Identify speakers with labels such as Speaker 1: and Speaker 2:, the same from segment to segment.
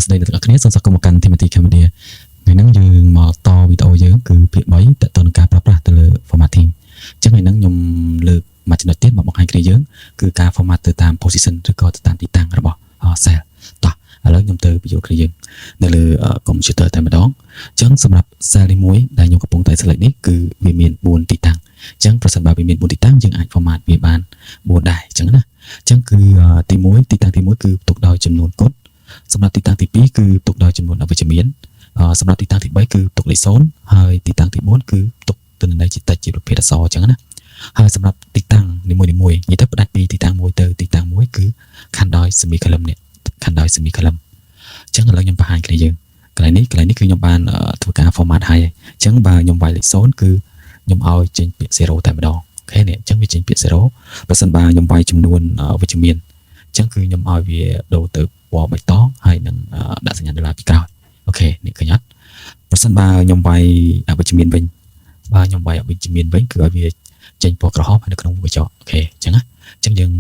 Speaker 1: សួស្តីអ្នកទាំងអស់គ្នាសូមស្វាគមន៍មកកាន់ Timothy Cambodia ថ្ងៃហ្នឹងយើងមកតវីដេអូយើងគឺភាគ3តទៅនឹងការប្រើប្រាស់ទៅលើ formatting អញ្ចឹងថ្ងៃហ្នឹងខ្ញុំលើកមួយចំណុចទៀតមកបង្ហាញគ្នាយើងគឺការ format ទៅតាម position ឬក៏ទៅតាមទីតាំងរបស់ cell តោះឥឡូវខ្ញុំទៅបញ្យល់គ្នាយើងនៅលើ computer តែម្ដងអញ្ចឹងសម្រាប់ cell នេះមួយដែលខ្ញុំកំពុងតែ select នេះគឺវាមាន4ទីតាំងអញ្ចឹងប្រសិនបើវាមាន4ទីតាំងយើងអាច format វាបាន4ដែរអញ្ចឹងណាអញ្ចឹងគឺទី1ទីតាំងទី1គឺទុកដោយចំនួនគត់សម្រាប់ទីតាំងទី2គឺទុកដោយចំនួនអវិជ្ជមានសម្រាប់ទីតាំងទី3គឺទុកលេខ0ហើយទីតាំងទី4គឺទុកទិន្នន័យជាតិចជាប្រភេទអក្សរអញ្ចឹងណាហើយសម្រាប់ទីតាំងនីមួយៗនិយាយទៅផ្ដាច់ពីទីតាំងមួយទៅទីតាំងមួយគឺខណ្ឌដោយ semicolon នេះខណ្ឌដោយ semicolon អញ្ចឹងឥឡូវខ្ញុំបង្ហាញគ្នាយើងកន្លែងនេះកន្លែងនេះគឺខ្ញុំបានធ្វើការ format ហើយអញ្ចឹងបើខ្ញុំវាយលេខ0គឺខ្ញុំឲ្យចេញពាក្យ0តែម្ដង OK នេះអញ្ចឹងវាចេញពាក្យ0បើសិនបើខ្ញុំវាយចំនួនវិជ្ជមានអញ្ចឹងគឺខ្ញុំឲ្យវាដូរទៅពណ៌បៃតងហើយនឹងដាក់សញ្ញាដុល្លារពីក្រោយ OK នេះឃើញអត់ប្រសិនបើខ្ញុំវាយអវិជ្ជមានវិញបើខ្ញុំវាយអវិជ្ជមានវិញគឺឲ្យវាចេញពណ៌ក្រហមហើយនៅក្នុងវង់ក្រចក OK អញ្ចឹងណាអញ្ចឹងយើង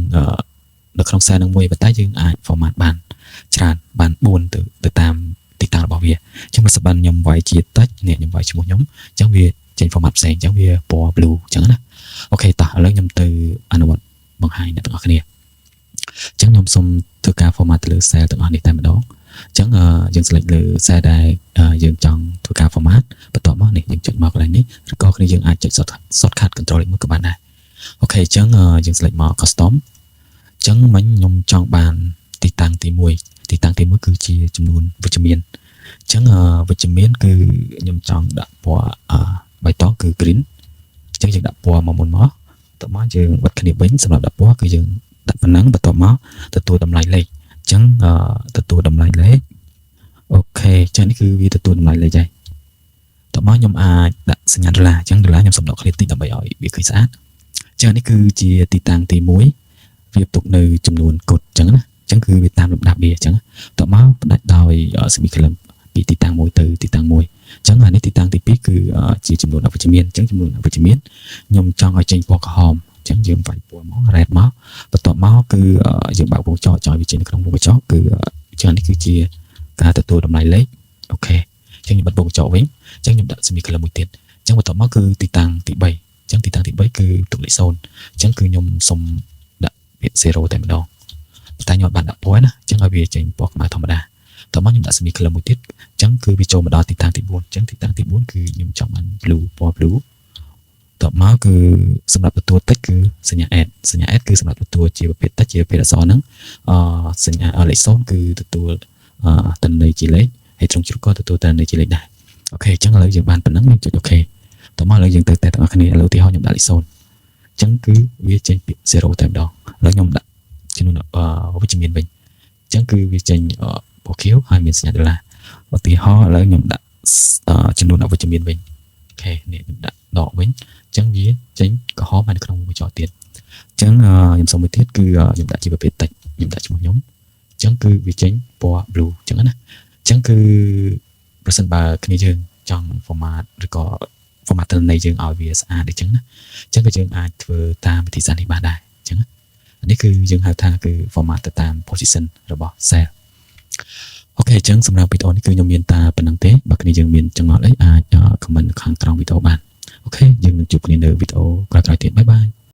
Speaker 1: នៅក្នុង cell នឹងមួយប៉ុន្តែយើងអាច format បានច្រើនបាន4ទៅទៅតាមទីតាំងរបស់វាអញ្ចឹងបើសិនបានខ្ញុំវាយជាតិចនេះខ្ញុំវាយឈ្មោះខ្ញុំអញ្ចឹងវាចេញ format ផ្សេងអញ្ចឹងវាពណ៌ blue អញ្ចឹងណា OK តោះឥឡូវខ្ញុំទៅអនុវត្តបង្ហាញអ្នកទាំងអស់គ្នាអញ្ចឹងខ្ញុំសូមធ្វើការ format ទៅលើ cell ទាំងអស់នេះតែម្ដងអញ្ចឹងយើង select លើ cell ដែលយើងចង់ធ្វើការ format បន្ទាប់មកនេះយើងចុចមកកន្លែងនេះឬក៏គ្នាយើងអាចចុច shortcut control លេខ1ក៏បានដែរ OK អញ្ចឹងយើង select មក custom អញ្ចឹងមិញខ្ញុំចង់បានទីតាំងទី1ទីតាំងទី1គឺជាចំនួនវិជ្ជមានអញ្ចឹងវិជ្ជមានគឺខ្ញុំចង់ដាក់ពណ៌បៃតងគឺ green អញ្ចឹងយើងដាក់ពណ៌មកមុនមកបន្ទាប់មកយើងបិទគ្នាវិញសម្រាប់ដាក់ពណ៌គឺយើងដាក់ប៉ុណ្ណឹងបន្ទាប់មកទទួលតម្លៃលេខអញ្ចឹងទទួលតម្លៃលេខ OK អញ្ចឹងនេះគឺវាទទួលតម្លៃលេខហើយតោះមកខ្ញុំអាចដាក់សញ្ញាដុល្លារអញ្ចឹងដុល្លារខ្ញុំសុំដកឃ្លាតិចដើម្បីឲ្យវាឃើញស្អាតអញ្ចឹងនេះគឺជាទីតាំងទី1វាទុកនៅចំនួនគត់អញ្ចឹងណាអញ្ចឹងគឺវាតាមលំដាប់វាអញ្ចឹងតោះមកផ្ដាច់ដោយ semicolon ពីទីតាំងមួយទៅទីតាំងមួយអញ្ចឹងអានេះទីតាំងទី2គឺជាចំនួនអវិជ្ជមានអញ្ចឹងចំនួនអវិជ្ជមានខ្ញុំចង់ឲ្យចេញពណ៌ក្រហមអញ្ចឹងយើងវាយពណ៌មក red មកបន្ទាប់មកគឺយើងបើកវង់ក្រចកចង់ឲ្យវាចេញនៅក្នុងវង់ក្រចកគឺអញ្ចឹងនេះគឺជាការទទួលតម្លៃលេខ OK អញ្ចឹងខ្ញុំបិទវង់ក្រចកវិញអញ្ចឹងខ្ញុំដាក់ semicolon មួយទៀតអញ្ចឹងបន្ទាប់មកគឺទីតាំងទី3អញ្ចឹងទីតាំងទី3គឺទុកលេខ0អញ្ចឹងគឺខ្ញុំសុំដាក់ពាក្យ0តែម្ដងតែខ្ញុំអត់បានដាក់ពណ៌ណាអញ្ចឹងឲ្យវាចេញពណ៌ខ្មៅធម្មតាតោះមកខ្ញុំដាក់ semicolon មួយទៀតអញ្ចឹងគឺវាចូលមកដល់ទីតាំងទី4អញ្ចឹងទីតាំងទី4គឺខ្ញុំចង់បាន blue ពណ៌ blue តបមកគឺសម្រាប់ទទួលតិចគឺសញ្ញា add សញ្ញា add គឺសម្រាប់ទទួលជាប្រភេទតិចជាប្រភេទអក្សរហ្នឹងអសញ្ញាលេខ0គឺទទួលទិន្នន័យជាលេខហើយត្រង់ជ្រុងក៏ទទួលទិន្នន័យជាលេខដែរ OK អញ្ចឹងឥឡូវយើងបានប៉ុណ្ណឹងយើងចុច OK តោះមកឥឡូវយើងទៅតែទាំងអស់គ្នាឥឡូវឧទាហរណ៍ខ្ញុំដាក់លេខ0អញ្ចឹងគឺវាចេញពាក្យ0តែម្ដងឥឡូវខ្ញុំដាក់ចំនួនវិជ្ជមានវិញអញ្ចឹងគឺវាចេញពណ៌ខៀវហើយមានសញ្ញាដុល្លារឧទាហរណ៍ឥឡូវខ្ញុំដាក់ចំនួនអវិជ្ជមានវិញ OK នេះខ្ញុំដាក់ដកវិញអញ្ចឹងវាចេញក្រហមហើយនៅក្នុងវង់ក្រចកទៀតអញ្ចឹងខ្ញុំសុំមួយទៀតគឺខ្ញុំដាក់ជាប្រភេទតិចខ្ញុំដាក់ឈ្មោះខ្ញុំអញ្ចឹងគឺវាចេញពណ៌ blue អញ្ចឹងណាអញ្ចឹងគឺប្រសិនបើគ្នាយើងចង់ format ឬក៏ format ទិន្នន័យយើងឲ្យវាស្អាតអញ្ចឹងណាអញ្ចឹងក៏យើងអាចធ្វើតាមវិធីសាស្ត្រនេះបានដែរអញ្ចឹងនេះគឺយើងហៅថាគឺ format ទៅតាម position របស់ cell OK អញ្ចឹងសម្រាប់វីដេអូនេះគឺខ្ញុំមានតែប៉ុណ្ណឹងទេបើគ្នាយើងមានចម្ងល់អីអាច comment ខាងក្រោមវីដេអូបាន OK យើងនឹងជួបគ្នានៅវីដេអូក្រោយៗទៀត bye bye.